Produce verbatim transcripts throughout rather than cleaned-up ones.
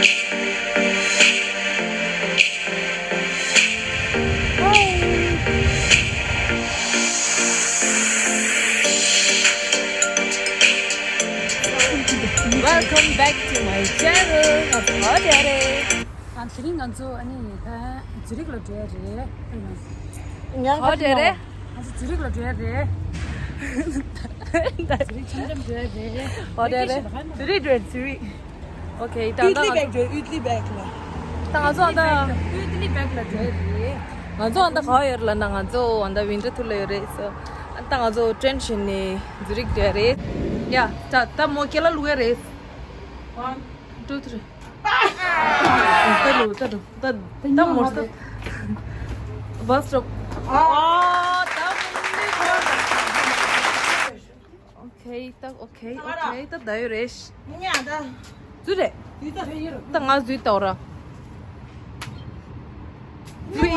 Welcome back to my channel. ང་ཚོ་ག་པར་བསྡད་རེད། ཨ། དེ་རིང་ང་ཚོ་ཨ་ནི་ད་ཛུ་རིག་ལ་འགྲོ་ཡ་རེད། ཉང་ག་པར་བསྡད་རེད། ང་ཚོ་ཛུ་རིག་ལ་འགྲོ་ཡ་རེད། ཛུ་རིག་འཆམ་འཆམ་འགྲོ་ཡ་རེད། ག་པར་བསྡད་རེད། ཛུ་རིག་འགྲོ་ཡ། ཛུ་རིག་ཨོ་ཁེ། ད་ད་ང་ཚོ་ཨ་ད་ང་ཚོ་ཨ་ད་ག་པར་ཡོད་ལབ་ན། ང་ཚོ་ཨ་ད་ཝིན་ཊར་ཐུར་ལ་ཡོད་རེད་ཟེར། ཨ་ད་ང་ཚོ་ཊེན་ཊི་བཞེས་ནས་ཛུ་རིག་འགྲོ་ཡ་རེད། ཡ། ད་ད་མོ་ཁྱེད་ལ་བླུག་ཡ་རེད། One, two, three. ད་ལོ་ད་ལོ་ད་ད་མོ་ད་བྷ་སི་སི་ཊོབ། ཨ་ད་མོ་ནི་ཁོ། ཨོ་ཁེ། ད་ཨོ་ཁེ། ཨོ་ཁེ། ད་ད་ཡོད་རེད། ཉ་ད། ཙུ་རེད། ད་ང་ཙུ་ད་འོ་ར། ཙུ།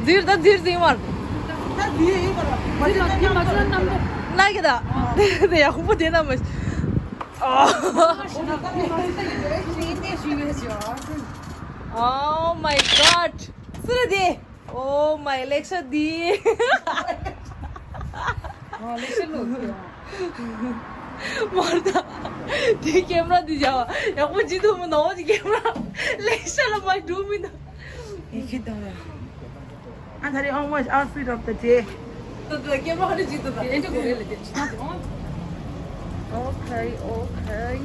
ཙུ་ད་ཙུ་ཙུ་མར། ཙུ་ལ་ཙུ་མ་ཙུ་ན་ནམ་རེད། ན་གི་ད། དེ་ཡ་ཧུ་པོ་དེ་ན་མ། Oh my god. ཙུ་རེད་དེ། Oh my, ལེགས་ཤོ་འདི། ཨོ་ལེགས་ཤོ་ལོ། མོར་ད། དེ་ཀེམ་ར་འདི་བྱ་བ་ཡག་པོ་ཅི་འདུག་མི་འདུག་ཨོ་དེ་ཀེམ་ར་ལེགས་ཤོ་ལ་མ་འགྲོ་མི་འདུག་ཡེ་ཁི་དང་ཡ། ཨ་ད་རེ། How much outfit of the day? ད་ད་ཀེམ་ར་ཧ་རི་ཅི་འདུག་ད། དེ་འདྲ་གོ་རེ་ལ་དེ་ཅི་ན་དེ། Okay, okay.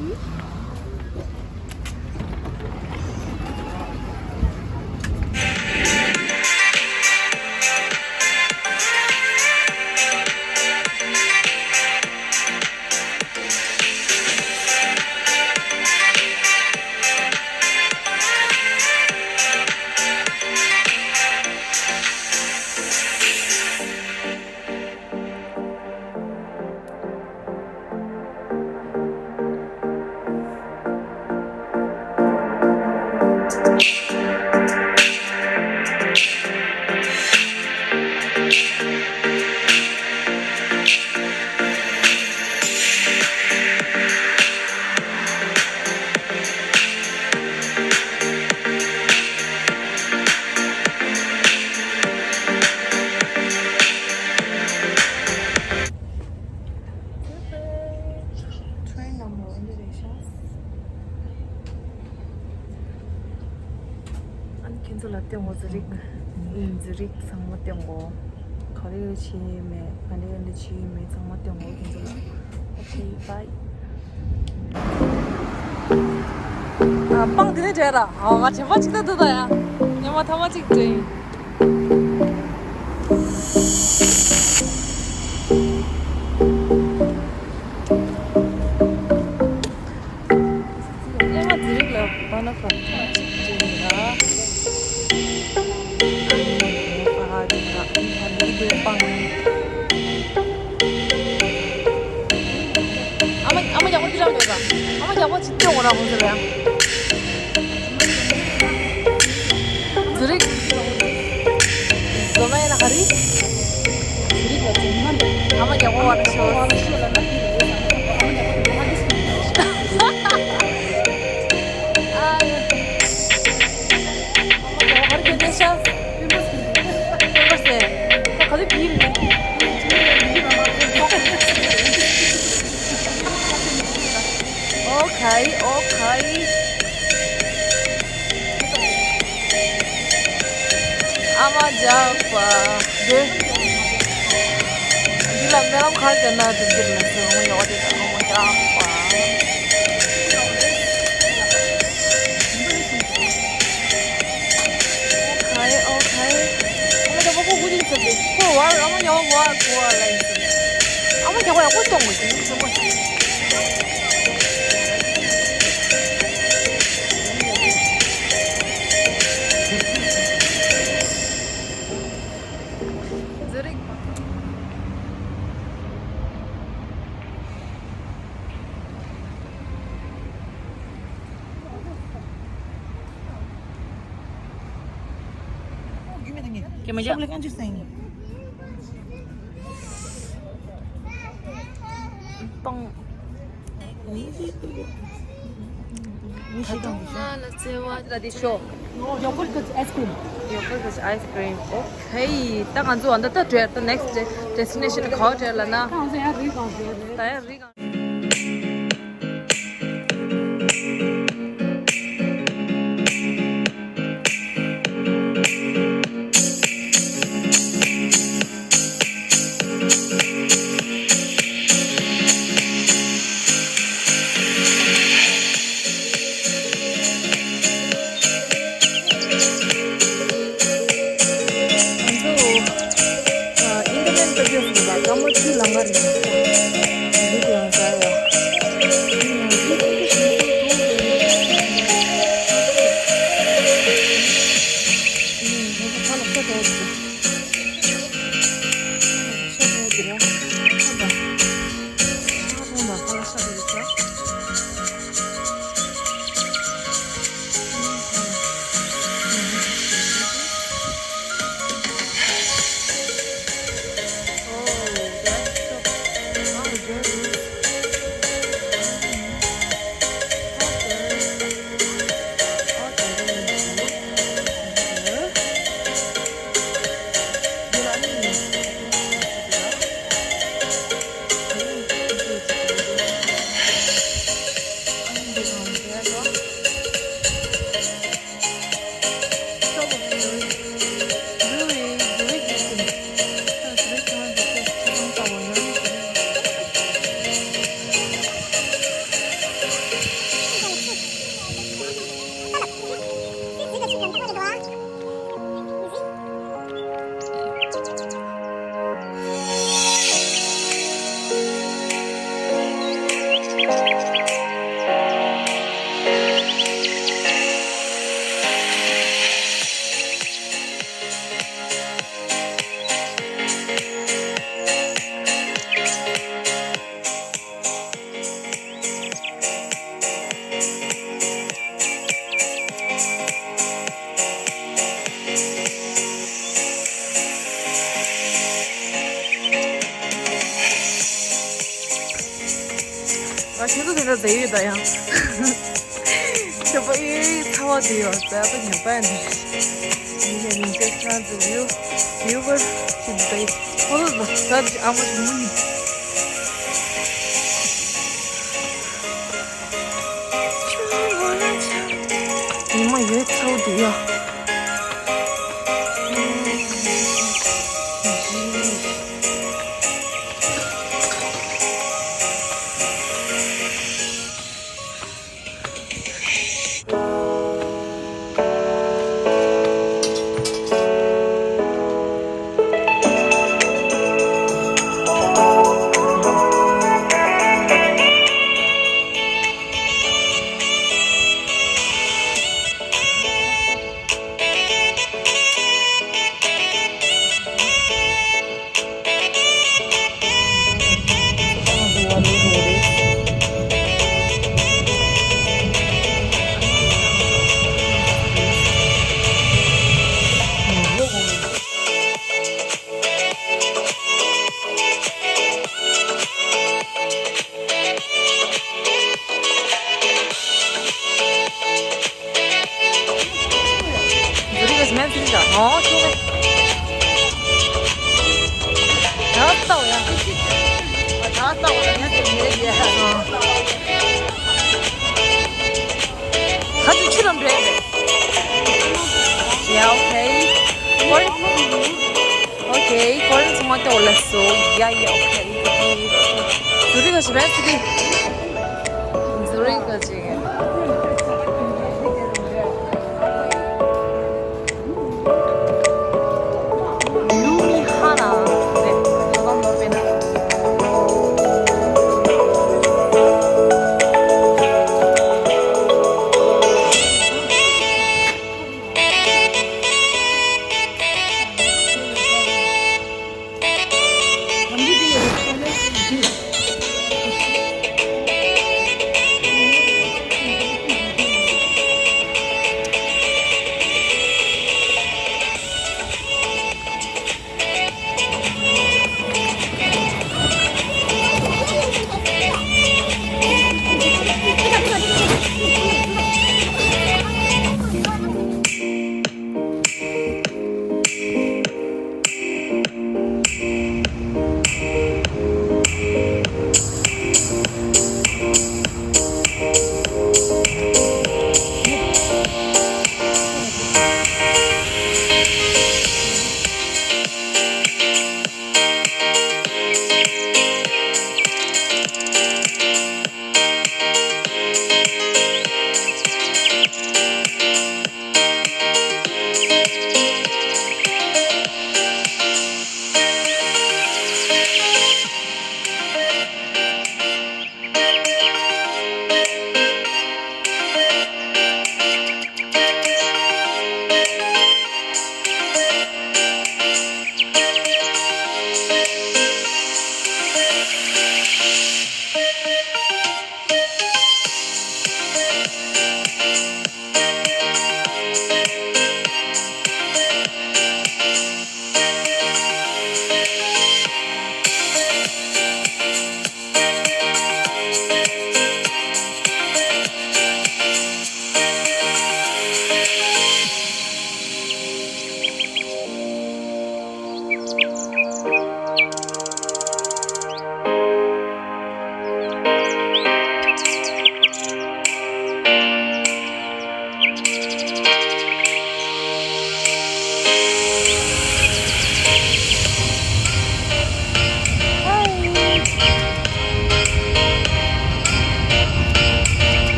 Train ནང་ལ་འདི་རེད་ཤག་ཨ་ནི་ཁྱེད་ཚོ་ལ་སྟོན་གོ། ཛུ་རིག་ཛུ་རིག་ཚང་མ་སྟོན་གོ། ག་རེ་བྱེད་ཡས་མེད། ག་རེ་འདི་བྱེད་ཡས་མེད། ཚང་མ་སྟོན་གོ་ཁྱེད་ཚོ་ལ། Okay, bye. ཨ། སྤང་དེ་ནས་བྲལ་ར། ཨ། ང་དྲན་པ་གཅིག་ད་འདུག་ད་ཡ། ཉི་མ་ཐ་མ་གཅིག་དྲན། ཨེ་མ་ཛུ་རིག་ལ་བ་ན་ཁ་ཐ་མ་གཅིག་དྲན་ཡིན་ད། ཨ་ནི་ཨ་ནི་དེ་སྤང་། ཨ་མ་ཨ་མ་ཡག་པོ་ཅི་རང་མེད་པ། ཨ་མ་ཡག་པོ་ཅི་སྟོན་འོ་ར་ཧོན་ཟེར་བ་ཡ། ཛུ་རིག་ཛོ་མ་ཡ་ན་ཧ་རི། ཛུ་རིག་ལ་ཛོ་མ་འདུག་ཨ་མ་ཡག་པོ་བ་ན་ཤོ། ཨ་མ་ཡག་པོ་བ་ན་ཤོ་ལ་ན་དེ་རེད། ཨ་མ་ཡག་པོ་བ་ན་ཤོ། ཨ་ཡ། Okay, okay. ཨ་མ་རྒྱགས་པ་འདི། འདི་ལ་སྨོན་ལམ་ག་རེ་བརྒྱབ་ན་འགྲུབ་ཀྱི་རེད་ལ་ཟེར། ཨ་མ་ཡག་པོ་དེ་ད་ཨ་མ་རྒྱགས་པ། Okay, okay. ཨ་མ་རྒྱགས་པ་ཁོ་ཀུ་ཅིག་ཟེར་ཏེ། ཁོ་བར་ཨ་མ་རྒྱགས་པ་བར་གོ་བ་ལ་ཡིན་ཟེར། ཨ་མ་རྒྱགས་པ་ཡག་པོ་གཏོང་དགོས་ཟེར་ནི་ཚང་མ། ཛུ་རིག་སྤང་། ད་དུང་ང་ལ་བརྩེ་བ་ད་དེ་ཤོག Yogurt with ice cream. Yogurt with ice cream. Okay. ད་ང་ཚོ་ཨ་ད་ད་བྲོས་ད་next destination ག་བ་བྲོས་ལ་ན། ད་ང་ཚོ་ཡར་རི་སྒང་བྲོས་རེད། ད་ཡར་རི་སྒང་། ང་ཚོ་ཨ་ཨིན་ཌི་ཡན་པི་ཊི་ཡུ་སི་ལ་ཀ་མོ་ཆི་ལང་ཀ་རེད། འདི་དེ་ཡང་ཟ་ཡ། ཁ་ལག་ཤ་དོ། ཤ་དོ་དེ་ར། ཤ་དོ། ཤ་དོ་ཁ་ལག་ཤ་དོ་རེད་ཤ། ང་ཁྱེད་ཚོ་དེ་འདྲ་བསྡད་ཡོད་ད་ཡང་། ཁྱོད་པ་ཨེ་ཚ་བ་དེ་ཡོད་ད་ཡང་པ་ཉམས་པ་ཡང་འདི། ཉིན་ཞག་ཉིན་ཞག་ཁྱེད་རང་ཚོ་ཡུ་ཡུ་བར་ཁྱེད་ཚོ་ད་ཡི་ཁོ་ཚོ་ད་ད་ཨ་མ་ཞིག་མུ་ནི། ཉི་མ་ཡོད་ཚ་བོ་དེ་ཡ། འཛུ་རིགས་མེད་ཚིག་ལ་ཧོ་ཁྱོད་མེད། ད་ལྟ་བ་ཡང་ད་ལྟ་བ་ཡང་དེ་མེད་ཡ། ད་ཅི་ཆུ་རམ་རེད། Yeah, okay. What? Okay, Korean མ་ཏོ་ལ་སོ། Yeah, yeah, okay. འཛུ་རིགས་ག་ཞིག་མེད་ཚིག་གི། འཛུ་རིགས་ག་ཅིག་ལུ་མི་ཧ་ན་རེད། ལོ་གང་ནོར་བེ་ན།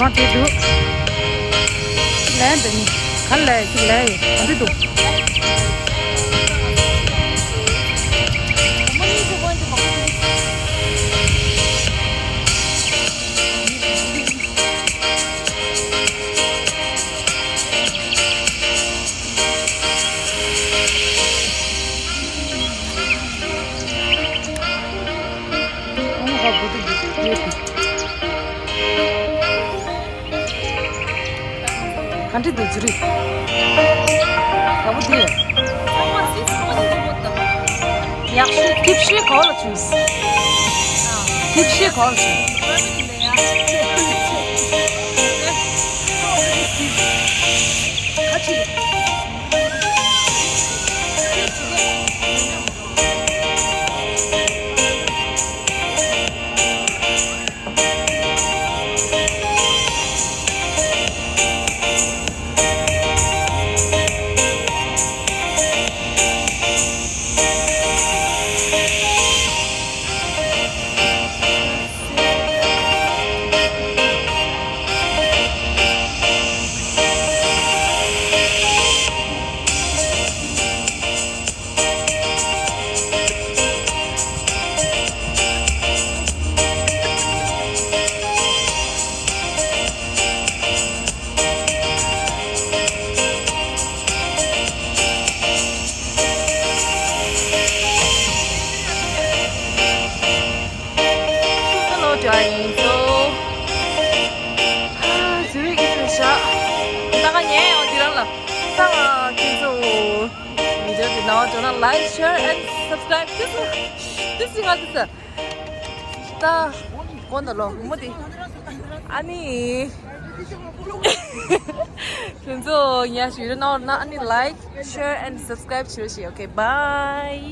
ང་དེ་འདུག་ལན་དེ་ནི་ག་ལས་ཅིག་ལས་ཡོད་ག་འདི་འདུག་ག་འདྲ་འདུག་ཟུར་རི། དགའ་པོ་འདུག་ཡག་ཤོས་ཐིབ་ཤོས་ག་ལ་བྱུང་། ཐིབ་ཤོས་ག་ལ་བྱུང་། ཁ་ཅིག Hello, darling. So, ཨ། ཟུར་རི་གི་ཚོ་ཤ། ད་ག་ཉལ་ཡོང་འདི་རང་ལ། ད་ང་ཁྱེད་ཚོ་བི་ཌི་ཡོ་འདི་ནང་འགྲོ་ན་like, share and subscribe. This is, this is not this. ད་གོན་ད་ལོ་མོ་དེ། ཨ་ནི། ཁྱེད་ཚོ་ཉལ་ཞུ་རེ་ནང་ན་ཨ་ནི་like, share and subscribe བྱེད་རོགས་བྱེད། Okay, bye.